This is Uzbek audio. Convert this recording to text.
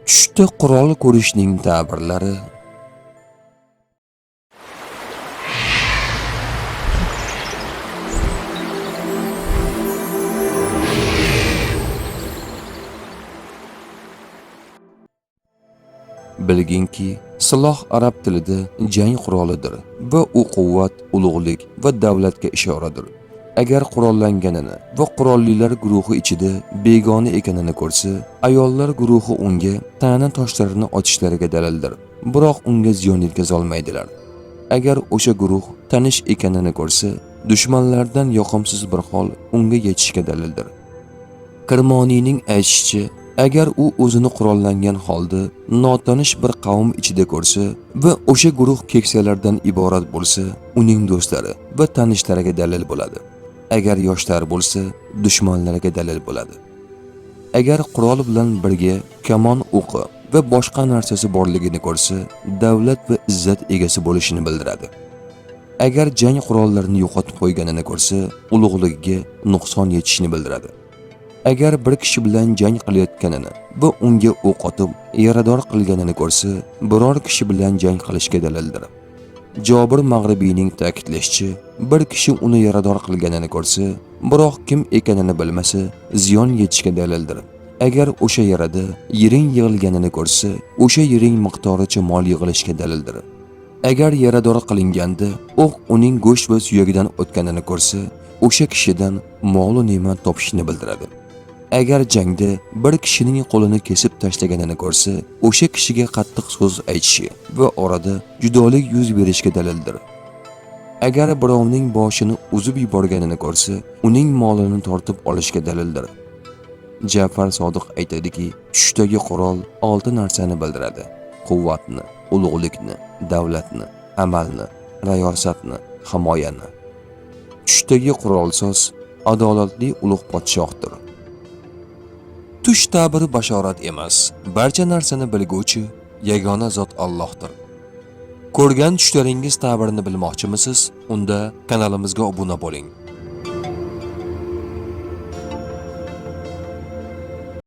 Tushda qurol ko'rishning ta'birlari. Bilginki, siloh arab tilida jang qurolidir va u quvvat, ulug'lik va davlatga ishoradir. Agar qurollanganini va qurollilar guruhi ichida begona ekanini ko'rsa, ayollar guruhi unga ta'na toshlarini otishlariga dalildir, biroq unga ziyon yetkazolmaydilar. Agar o'sha guruh tanish ekanini ko'rsa, dushmanlardan yoqimsiz bir hol unga yetishga dalildir. Kirmoniyning aytishicha, agar u o'zini qurollangan holda notanish bir qavm ichida ko'rsa va o'sha guruh keksalardan iborat bo'lsa, uning do'stlari va tanishlariga dalil bo'ladi. Agar yoshlar bo'lsa, dushmanlarga dalil bo'ladi. Agar qurol bilan birga kamon o'qi va boshqa narsasi borligini ko'rsa, davlat va izzat egasi bo'lishini bildiradi. Agar jang qurollarini yo'qotib qo'yganini ko'rsa, ulug'ligiga nuqson yetishini bildiradi. Agar bir kishi bilan jang qilayotganini va unga o'q otib yarador qilganini ko'rsa, biror kishi bilan jang qilishga dalildir. Jobir Mag'ribiyning ta'kidlashicha, bir kishi uni yarador qilganini ko'rsa, biroq kim ekanini bilmasa, ziyon yetishga dalildir. Agar o'sha yarada yiring yig'ilganini ko'rsa, o'sha yiring miqdoricha mol yig'ilishga dalildir. Agar yarador qilinganda o'q uning go'sht va suyagidan o'tganini ko'rsa, o'sha kishidan mol va ne'mat topishini bildiradi. Agar jangda bir kishining qo'lini kesib tashlaganini ko'rsa, o'sha kishiga qattiq so'z aytishi va orada judolik yuz berishga dalildir. Agar birovning boshini uzib yuborganini ko'rsa, uning molini tortib olishga dalildir. Ja'far Sodiq aytadiki, tushdagi qurol 6 narsani bildiradi: quvvatni, ulug'likni, davlatni, amalni, rayosatni, himoyani. Tushdagi qurolsoz adolatli ulug' podshohdir. Tush ta'biri bashorat emas, barcha narsani bilguvchi yagona zot Allohdir. Ko'rgan tushlaringiz ta'birini bilmoqchimisiz? Unda kanalimizga obuna bo'ling.